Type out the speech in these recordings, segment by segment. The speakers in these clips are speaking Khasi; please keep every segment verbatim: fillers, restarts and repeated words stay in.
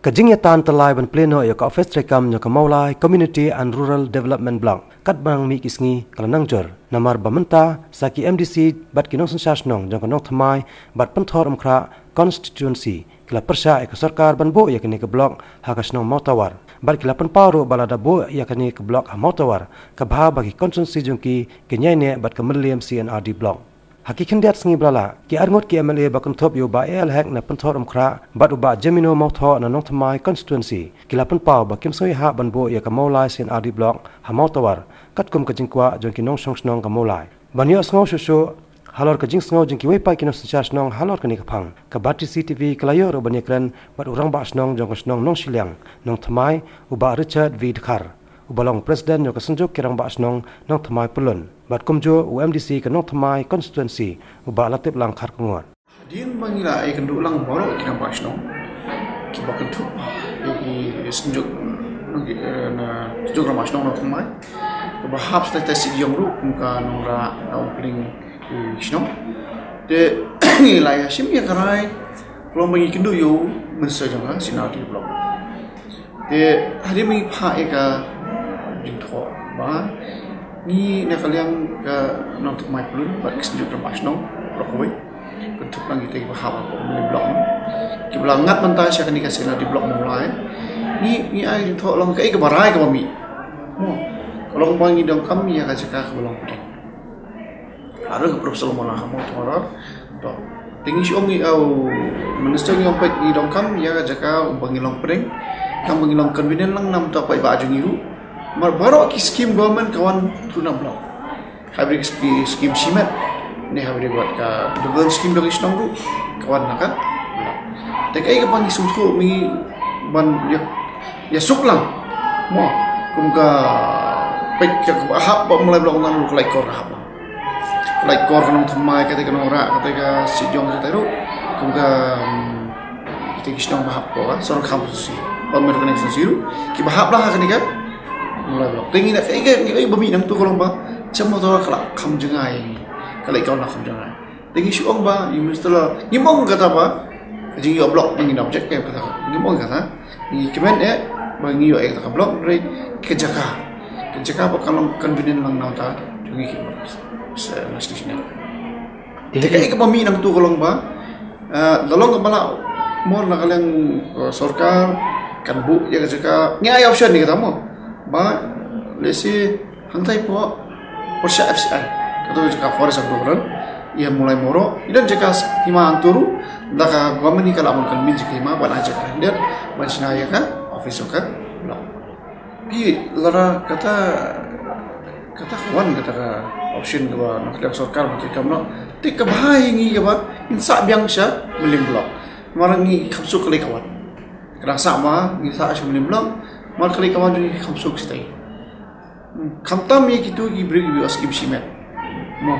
Ka jingïatan tyllai ban plie noh ïa ka office treikam jong ka Mawlai Community and Rural Development Block katba nang mih ki sngi ka la nang jur. Namar ba mynta sa ki M D C bad ki nongsynshar shnong jong ka Nongthymmai bad Pynthorumkhrah constituency ki la pyrshah ïa ka sorkar ban buh ïa kane ka block ha ka shnong Mawtawar. Bad ki la pynpaw ruh ba lada buh ïa kane ka block ha Mawtawar, ka bha ba ki constituency jong ki kin ïai neh bad ka Mylliem C and R D block. Ha ki khyndiat sngi ba la leit, ki arngut ki M L A ba kynthup ïa u Bah A L Hek na Pynthorumkhrah bad u Bah Jemino Mawthoh na Nongthymmai constituency ki la pynpaw ba kim sngewhap ban buh ïa ka Mawlai C and R D block ha Mawtawar, katkum ka jingkwah jong ki nongshong shnong ka Mawlai. Ban ïohsngew shuh shuh halor ka jingsngew jong kiwei pat ki nongsynshar shnong halor kane ka phang, ka Batesi T V ka la ïoh ruh ban ïakren bad u Rangbah Shnong jong ka shnong Nongshiliang, Nongthymmai, u Bah Richard V Dkhar, uba long President jong ka Synjuk ki Rangbah Shnong Nongthymmai Pyllun, bad kumjuh u M D C ka Nongthymmai constituency, u Bah Latiplang Kharkongor. Hadien ba ngi la ïakynduh lang baroh ki Rangbah Shnong kiba kynthup ïa ki Synjuk, eh, na Synjuk Rangbah Shnong Nongthymmai, kaba hap sha ka shnong ruh kum ka nongrah na Umpling ki shnong. Te ngi la ïashim ïa ka rai, ka long ba ngi kynduh ïa u Minister jong ka C and R D block. Te hadien ba ngi phah ïa ka jingthoh ba ngi na ka liang ka Nongthymmai Pyllun bad ki Synjuk Rangbah Shnong baroh kawei, kynthup lang kita kiba hap hapoh Mylliem block, kiba la ngat mynta sha kane ka C and R D block Mawlai. Ngi, ngi ai jingthoh long kaei kaba rai kaba mih. Mo, ka long ba ngi donkam ïa ka jaka kaba long pdeng. Ka ruh ka Professor Mona ha Mawtawar. To, te ngi shu ong ïa u Minister, ngi ong peit ngi donkam ïa ka jaka ba ngi long pdeng, kam ba ngi long convenient lang namar to peit ba jong ngi ruh. Namar baroh ki scheme government ka wan through na block. Haba dei ki scheme shimet ne haba dei wat ka development scheme jong ki shnong ruh ka wan na ka block. Te kaei kaba ngi sngewthuh, ngi ban ïa, ïasuk lang. Mo, kum ka peit ka, kaba hap ba Mawlai block ngan ruh ka Laitkor ka hap lang. Ka Laitkor, ka Nongthymmai, kata ka Nongrah, kata ka Sitjong, kata ruh kum ka, hmm, kita ki shnong ba hap hapoh ka Sohryngkham constituency, Mawlai constituency ruh kiba hap lang ha kane ka Mawlai block. Te ngi na kaei ka, ngi, kaei ba mih nangtu ka long ba sha Mawtawar ka la kham jngai, ka Laitkor la kham jngai. Te ngi shu ong ba ïa u Minister la, ngim ong kata ba ka jingïoh block ba ngin object, ngim ong kata ka, ngim ong kata. Ngi kmen eh ba ngi ïoh eh kata ka block, hynrei ka jaka, ka jaka ba kan long convenient lang na bynta jong ngi ki, sa, na station. Te kaei kaba mih nangtu ka long ba, eh, la long kaba lah, mo, na ka liang, eh, sorkar kan buh ïa ka jaka, ngi ai option ïa kata, mo, ba let's say hangtai hapoh pyrshah F C I, kato ka jaka forest of government, ïa Mawlai Mawroh, i don jaka hima hangto ruh, da ka government hi ka lah ban convince jaka hima ban ai jaka khyndiat ban shna ïa ka office jong ka block. Phi, lada kata, kata ka wan kata ka option kaba na ka liang sorkar ban treikam noh, te kaba bha ïa ngi kaba ngin sah biang sha Mylliem block. Namar ngi kham suk ka lei ka wan. Ka dang sah ma ngi sah sha Mylliem block, namar ka lei ka wan jong ngi kham suk shatei. Khamtam ïa kito ki briew kiba ïoh skim shimet, mo,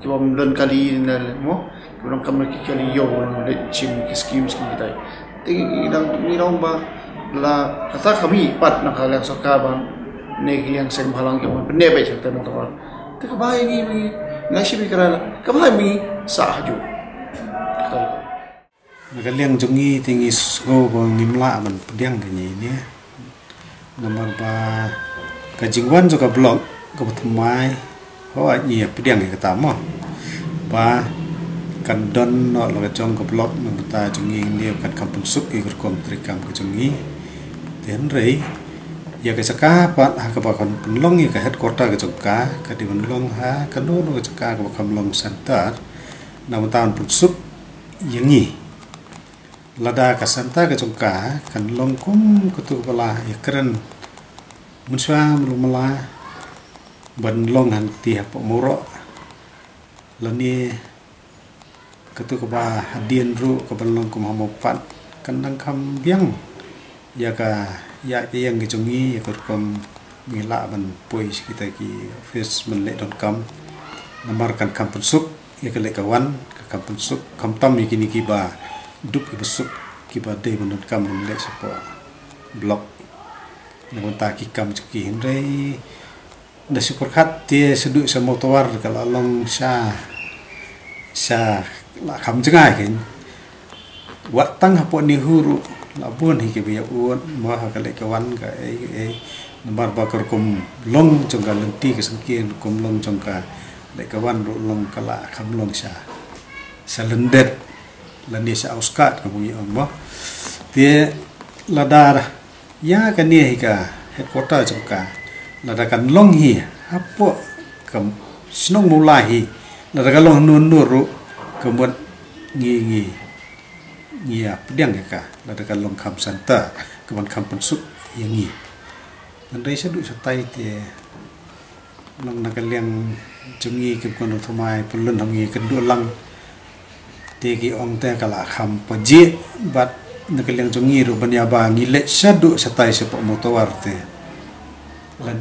kiba ym don kali ne, mo, kiba donkam ki kali ïoh ban leit shim ki skim, skim kitai. Te ngi dang, ngi dang ba la kata ka mih pat na ka liang sorkar ban, ne ki liang seng bhalang kiban pynneh beit sha kata Mawtawar. Te kaba ïa ngi, ngi la shim ïa ka rai la kaba ïa ngi sah hajuh. Kata. Na ka liang jong ngi te ngi sngew ba ngim lah ban pdiang ka ngi ne. Namar ba ka jingwan jong ka block kaba thymmai, hooid ngi ïa pdiang ïa kata mo. Ba kan don noh la ka jong ka block na bynta jong ngi ne, kan kham pynsuk ïa ka rukom treikam ka jong ngi. Te hynrei ïa ka jaka pat ha kaba kan pynlong ïa ka headquarter ka jong ka, ka dei ban long ha kano kano ka jaka kaba kham long center. Na bynta ban pynsuk ïa ngi. Lada ka center ka jong ka kan long kum katu kaba la ïakren mynshuwa mlu mala ban long hangtei hapoh Mawroh, lane katu kaba hadien ruh kaban long kum ha Mawpat, kan dang kham biang ïa ka, ïa ka ïeng ka jong ngi, ïa ka rukom ngi lah ban poi sha kita ki office ban leh donkam. Namar kan kham pynsuk ïa ka leh ka wan, ka kham pynsuk, khamtam ïa kine kiba duk kiba suk, kiba dei ban donkam ban leh shapoh block. Na ka bynta ki kam jong ki, hynrei da shu pyrkhat te shaduh sha Mawtawar ka la long sha, sha la kham jngai kein. Wat tang hapoh NEHU ruh La bun hi kiba ïa ud mo ha ka leit ka wan ka ei ei. Namar ba ka rukom long jong ka lynti ka syngkien, rukom long jong ka leit ka wan ruh long ka la kham long sha, sha lyndet lane sha outskirt ka bun ïa ong mo. Te lada ïa kane hi ka headquarter jong ka, lada kan long hi hapoh ka shnong Mawlai hi, lada ka long hangno hangno ruh ka mut ngi ngi ngi ïa pdiang ïa ka, lada ka long kham center kaban kham pynsuk ïa ngi. Hynrei shaduh shatai te long na ka liang jong ngi kim kynduh thymmai, pynlong ha ngi kynduh lang. Te ki ong te ka la kham pajih bad na ka liang jong ngi ruh ban ïa ba ngi leit shaduh shatai shapoh Mawtawar te la,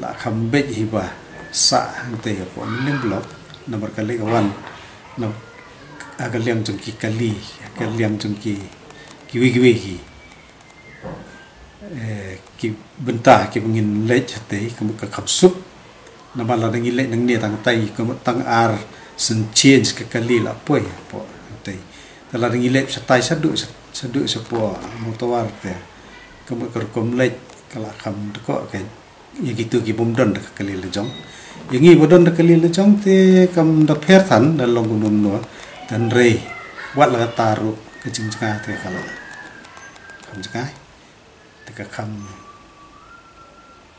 la kham beit hi ba sah hangtei hapoh Mylliem Block. Namar ka leit ka wan na ka liang jong ki kali, ka liang jong ki kiwei kiwei ki, eh, ki bynta kiba ngin leit hangtei ka mut ka kham suk. Namar lada ngi leit nangne tang tai ka mut tang ar sien change ka kali la poi hapoh hangtei. Te lada ngi leit shatai shaduh, shaduh shapoh Mawtawar te ka mut ka rukom leit ka la kham dkoh ka ïa kito ki bym don da ka kali la jong. Ïa ngi ba don da ka kali la jong te kam da pher than da long kumno kumno. Hynrei wat la katta ruh ka jingjngai te ka la kham jngai. Te ka kham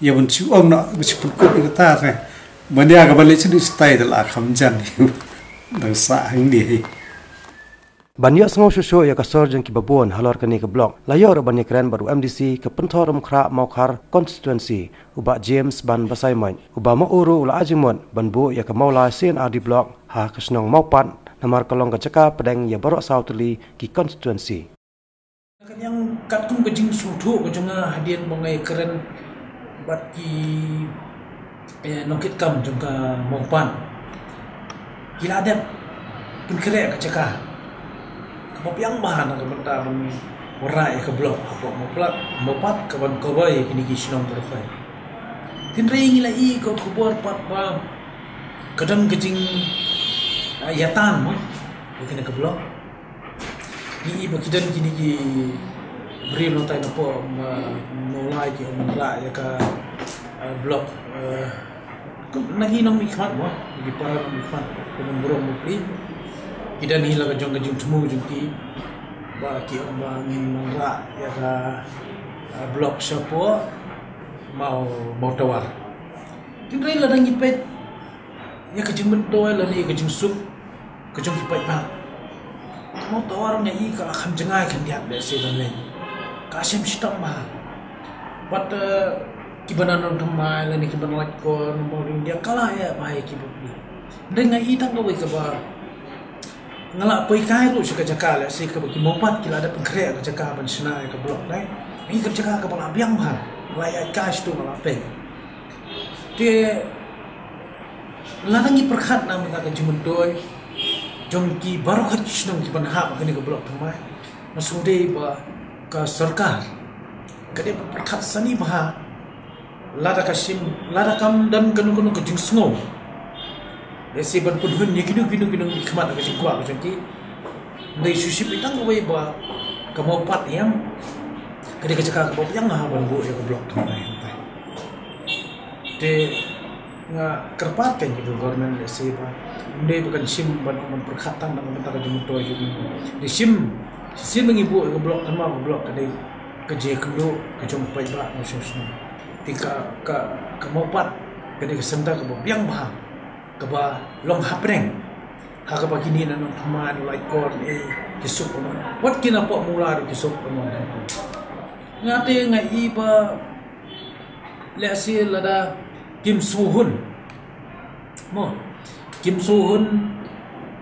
ïa ban shu ong noh ban shu pynkut ïa kata te. Ban ïa kaba leit shaduh shatai te la kham jan. Dang sah hangne hi. Ban ïohsngew shuh shuh ïa ka sur jong kiba bun halor kane ka block, la ïoh ruh ban ïakren bad u M D C ka Pynthorumkhrah Mawkhar constituency, u Bah James Ban Basaiawmoit, uba ma u ruh u la ai jingmut ban buh ïa ka Mawlai C and R D block ha ka shnong Mawpat, namar ka long ka jaka pdeng ïa baroh saw tylli ki constituency. Ka liang katkum ka jingsngewthuh ka jong nga hadien ba nga ïakren bad ki, eh, nongkitkam jong ka Mawpat, ki la dep pynkhreh ka jaka kaba biang bha na ka bynta ban wanrah ïa ka block hapoh Mawpat, Mawpat kaban cover ïa kine ki shnong baroh. Hynrei ngi la ïoh ka khubor pat ba ka don ka jing, ah, ïatan mo ïa kane ka block. Ngi i ba ki don kine ki briew na tai na pdeng, ah, Mawlai ki ong ban rah ïa ka, ah, block, ah, na ki nongmihkhmat mo, na ki para nongmihkhmat, ki nongburom bapli. Ki don hi la ka jong ka jingthmu jong ki ba ki ong ba ngin ban rah ïa ka, ah, block shapoh Maw, Mawtawar. Hynrei lada ngi peit ïa ka jingmyntoi lane ïa ka jingsuk ka jong ki paidbah, Mawtawar nga i ka la kham jngai khyndiat lehse ban leit. Ka shem shitom bha. Bad, eh, kiba na nongthymmai lane kiba na Laitkor, na Mawdiangdiang ka la ïa ba ïa ki bapli. Hynrei nga i tang kawei kaba nga la poi kai ruh sha ka jaka lehse kaba ki Mawpat ki la dep pynkhreh ka jaka ban shna ïa ka block dei. Nga i ka jaka kaba la biang bha. Nga la ïaid kai shato nga la peit. Te lada ngi pyrkhat na ka bynta ka jingmyntoi jong ki baroh ki shnong kiban hap ha kane ka block thymmai, nga sngewdei ba ka sorkar ka dei ban pyrkhat sani bha lada ka shim, lada kam don kano kano ka jingsngew lehse ban pynhun ïa kino kino ki nongmihkhmat ha ka jingkwah ka jong ki. Hynrei shu shim i tang kawei ba ka Mawpat ïam ka dei ka jaka kaba biang bha ban buh ïa ka block thymmai. Te nga kyrpad kein ïa ka government lehse ba ym dei ba kan shim ban ong ban pyrkhat tang na ka bynta ka jingmyntoi jong ngi. Dei shim, shisien ba ngi buh ïa ka block, kynmaw ka block ka dei ka jingïakynduh ka jong u paidbah nongshong shnong. Te ka, ka, ka Mawpat ka dei ka center kaba biang bha kaba long hapdeng ha kaba kine na nongthymmai na Laitkor ne ki suk ban wan. Wat ki na pdeng Mawlai ruh ki suk ban wan hangto. Nga te nga i ba lehse lada kim sngewhun mo, kim sngewhun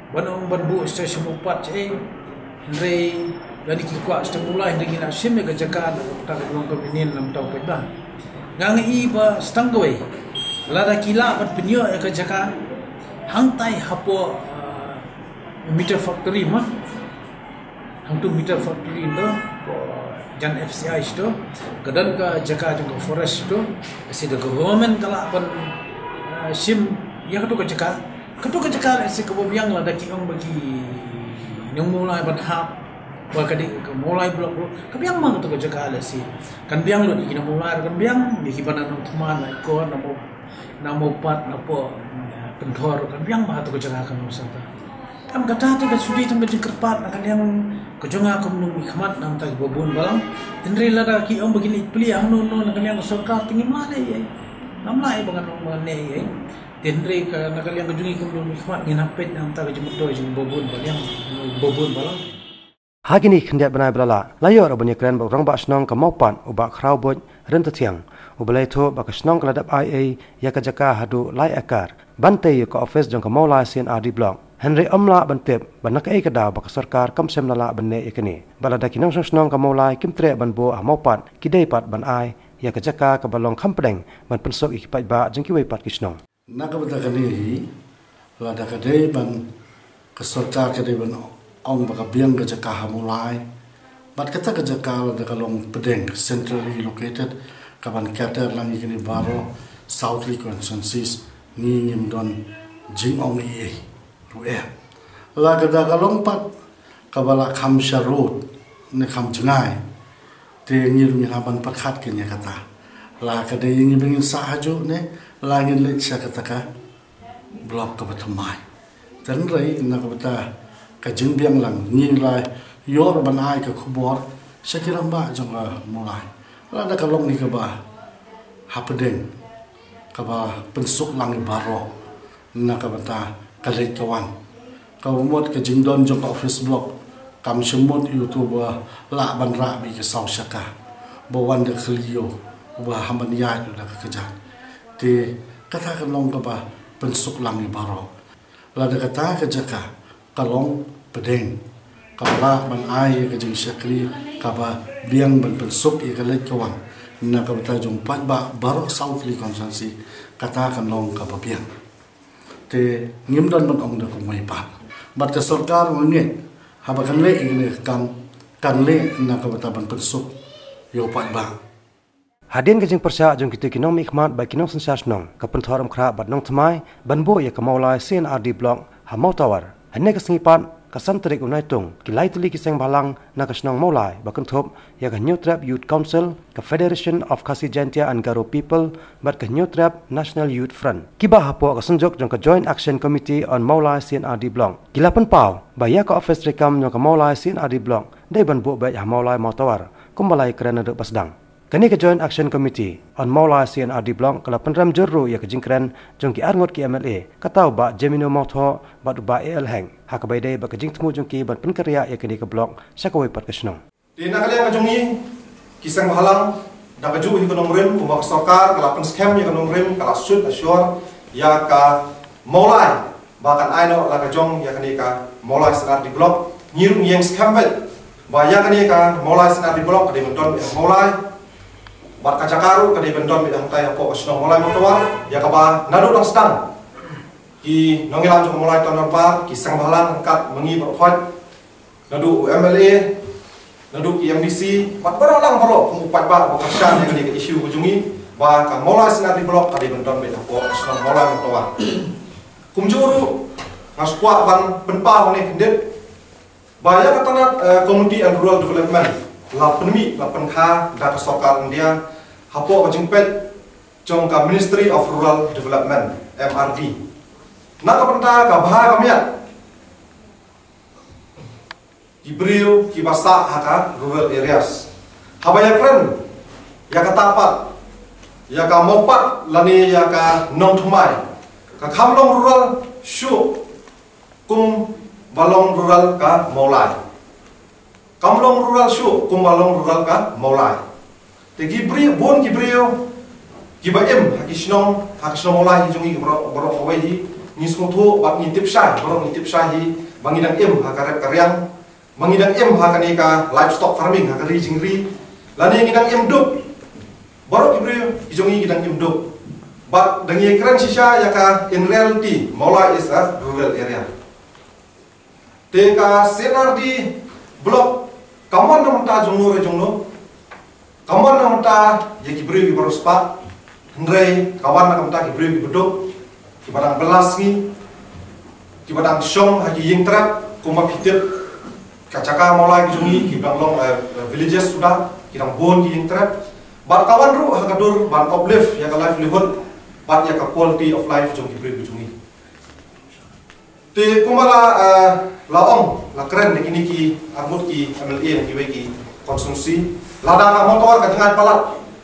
ban ong ban buh sha sha Mawpat shaei, hynrei lane ki kwah sha Mawlai, hynrei ngi la shim ïa ka jaka na ka bynta ka long convenient na bynta u paidbah. Nga nga i ba sa tang kawei lada ki lah ban pynïoh ïa ka jaka hangtai hapoh, ah, Meter Factory mo. Hangto Meter Factory hangto, ko jan F C I shato, ka don ka jaka jong ka forest shato. Lehse da ka government ka lah ban, ah, shim ïa kato ka jaka. Kato ka jaka lehse kaba biang lada ki ong ba ki nong Mawlai ban hap, Ba ka dei ka Mawlai block ruh ka biang ma kato ka jaka lehse. Kan biang lut ïa ki na Mawlai ruh kan biang, ïa ki ba na Nongthymmai, na Ïakhar, na Maw, na Mawpat, na Pynthor, Pynthor ruh kan biang ma kato ka jaka ka Nongsan ta. Em, kata te ka shu dei tang ka jingkyrpad na ka liang ka jong nga kum u nongmihkhmat namar ki ba bun balang. Hynrei lada ki ong ba kin ïa plie hangno hangno na ka liang ka sorkar te ngim lah leh ei ei. Ngam lah ei ba ngan ong ba ngan leh ei ei. Hynrei ka, na ka liang ka jong ngi kum u nongmihkhmat ngin hap peit namar ka jingmyntoi jong ki ba bun balang, ba bun balang. Ha kine ki khyndiat bnai ba la leit, la ïoh ruh ban ïakren bad u Rangbah Shnong ka Mawpat, u Bah Khrawbuit Ryntathiang, uba la ïathuh ba ka shnong ka la dep ai ei ïa ka jaka haduh lai akar ban tei ïa ka ophis jong ka Mawlai C and R D Block. Hynrei ym lah ban tip ba na kaei ka daw ba ka sorkar kam shym la lah ban leh ïa kane. Bad lada ki nongshong shnong ka Mawlai kim treh ban buh ha Mawpat, ki dei pat ban ai ïa ka jaka kaba long kham pdeng ban pynsuk ïa ki paidbah jong kiwei pat ki shnong. Na ka bynta kane hi, lada ka dei ban, ka sorkar ka dei ban ong ba ka biang ka jaka ha Mawlai, bad kata ka jaka lada ka long pdeng, centrally located, ka ban cater lang ïa kine baroh saw tylli ki constituencies, ngi ngim don jingong ei ei ruh eh. Lada ka long pat kaba la kham sharud ne kham jngai, te ngi ruh ngin hap ban pyrkhat kane ïa kata. La ka dei ïa ngi ba ngin sah hajuh ne la ngin leit sha kata ka block kaba thymmai. Hynrei na ka bynta ka jingbiang lang, ngi la ïoh ruh ban ai ka khubor sha ki rangbah jong ka Mawlai. Lada ka long hi kaba hapdeng, kaba pynsuk lang ïa baroh na ka bynta ka leit ka wan. Kaba mut ka jingdon jong ka office block kam shym mut ïa uto ba lah ban rah beit ïa ki saw shaka, ba wan da ka kali ïa u ba ham ban ïaid da ka kjat. Te kata kan long kaba pynsuk lang ïa baroh. Lada kata ka jaka ka long pdeng, kaba lah ban ai ïa ka jingshakri kaba biang ban pynsuk ïa ka leit ka wan na ka bynta jong paidbah baroh saw tylli ki constituency, kata kan long kaba biang. Te ngim don ban ong da kumwei pat. Bad ka sorkar nga ngeit haba kan leh ïa kane ka kam, kan leh na ka bynta ban pynsuk ïa u paidbah. Hadien ka jingpyrshah jong kito ki nongmihkhmat bad ki nongsynshar shnong ka Pynthorumkhrah bad Nongthymmai ban buh ïa ka Mawlai C and R D Block ha Mawtawar, hynne ka sngi pat ka san tarik u Naitung, ki lai tylli ki sengbhalang na ka shnong Mawlai ba kynthup ïa ka Hynñiewtrep Youth Council, ka Federation of Khasi Jaintia and Garo People bad ka Hynñiewtrep National Youth Front, kiba hapoh ka synjuk jong ka Joint Action Committee on Mawlai C and R D Block, ki la pynpaw ba ïa ka ophis treikam jong ka Mawlai C and R D Block dei ban buh beit ha Mawlai Mawtawar kumba la ïakren naduh ba sdang. Kane ka Joint Action Committee on Mawlai C and R D Block ka la pynrem jur ruh ïa ka jingkren jong ki arngut ki M L A, kata u Bah Jemino Mawthoh bad u Bah A L Hek, ha kaba ïadei bad ka jingthmu jong ki ban pynkynriah ïa kane ka block sha kawei pat ka shnong. Te na ka liang ka jong ngi ki sengbhalang, da kajuh hi ka nongrim, kumba ka sorkar ka la pynskhem ïa ka nongrim, ka la sut ashur ïa ka Mawlai ba kan ai noh la ka jong ïa kane ka Mawlai C and R D Block. Ngi ruh ngi ïeng skhem beit ba ïa kane ka Mawlai C and R D Block ka dei ban don beit ha Mawlai, bad ka jaka ruh ka dei ban don beit hangtai hapoh ka shnong Mawlai Mawtawar, ïa kaba naduh dang sdang ki nongïalam jong ka Mawlai Town Dorbar, ki sengbhalang ryngkat ma ngi baroh khoit, naduh u M L A, naduh ki M D C, bad baroh lang baroh kum u paidbah ba kyrshan ïa kane ka issue ka jong ngi ba ka Mawlai C and R D Block ka dei ban don beit hapoh ka shnong Mawlai Mawtawar. Kumjuh ruh nga sngewkwah ban pynpaw hangne khyndiat ba ïa ka tnat, eh, Community and Rural Development la pynmih, la pynkha da ka sorkar India hapoh ka jingpeit jong ka Ministry of Rural Development, M R D, na ka bynta ka bha ka miat ki briew kiba sah ha ka rural areas. Haba ïakren ïa kata pat, ïa ka Mawpat lane ïa ka Nongthymmai, ka kham long rural shuh kumba long rural ka Mawlai. Kam long rural shuh kumba long rural ka Mawlai. Te ki briew, bun ki briew kiba im ha ki shnong, ha ki shnong Mawlai hi jong ngi baroh, baroh kawei hi, ngi sngewthuh bad ngi tip shai, baroh ngi tip shai hi ba ngi dang im ha ka rep ka riang, ba ngi dang im ha kane ka livestock farming, ha ka ri jingri, lane ngi dang im duk. Baroh ki briew ki jong ngi ki dang im duk. Bad dang ïakren shisha ïa ka, in reality Mawlai is a rural area. Te ka C and R D Block kam wan na ka bynta jongno re jongno. Kam wan na ka bynta ïa ki briew kiba riewspah. Hynrei ka wan na ka bynta ki briew kiba duk, kiba dang bylla sngi, kiba dang shong ha ki ïing trep, kumba phi tip. ka jaka Mawlai ka jong ngi ki dang long, eh, eh, villages suda, ki dang bun ki ïing trep. Bad ka wan ruh ha ka dur ban uplift ïa ka livelihood bad ïa ka quality of life jong ki briew ka jong ngi. Te kumba la, eh, la ong, la kren da kine ki arngut ki M L A na kiwei ki constituency, lada ka motor ka jngai palat,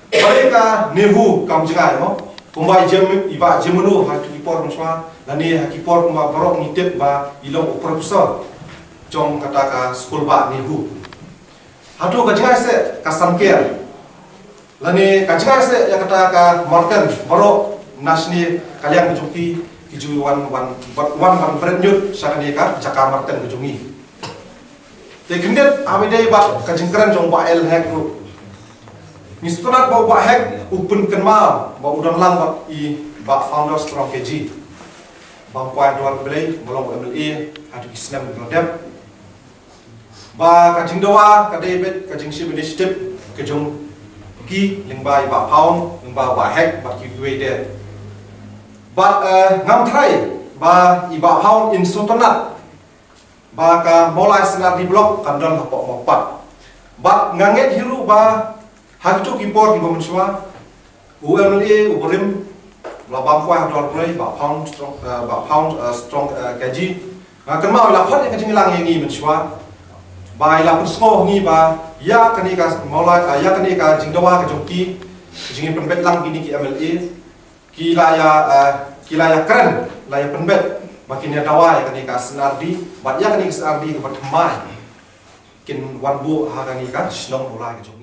balei ka NEHU kam jngai mo? Kumba i jem, i Bah Jemino ha ki por mynshuwa, lane ha ki por kumba baroh ngi tip ba i long u professor jong kata ka skul bah NEHU. Hato ka jngai seh ka Sanker, lane ka jngai seh ïa kata ka Marten, baroh na shane ka liang ka jong ki, ki ju wan, wan, wan, wan ban bret ñiut sha kane ka jaka Marten ka jong ngi. Te kyndit ha ba ïadei bad ka jingkren jong Bah L Hek ruh, ngi sngewtynnat ba u Bah Hek u pynkynmaw ba u don lang bad i Bah Founder Strong K G bam kwai ha Dwar Blei, ba long u M L A ha ki snem ba la dep. Ba ka jingdawa ka dei beit ka jingshim initiative ka jong ki, lyngba i Bah Found, lyngba Bah Hek bad kiwei de. Bad, eh, ngam tharai ba i Bah Found in sngewtynnat ba ka Mawlai C and R D Block kan don hapoh Mawpat. Bad nga ngeit hi ruh ba ha kito ki por kiba mynshuwa, u M L A u barim la bam kwai ha Dwar Blei, Bah Found Strong, eh, Bah Found, eh, Strong, eh, K G, nga kynmaw i la khot ïa ka jingïalang ïa ngi mynshuwa ba i la pynsngew ha ngi ba ïa kane ka Mawlai, eh, ïa kane ka jingdawa ka jong ki, ka jingpynbeit lang kine ki M L A, ki la ïa, eh, ki la ïa kren, la ïa pynbeit ba kin ïa dawa ïa kane ka C and R D, bad ïa kane ka C and R D kaba thymmai kin wan buh ha kane ka shnong Mawlai ka jong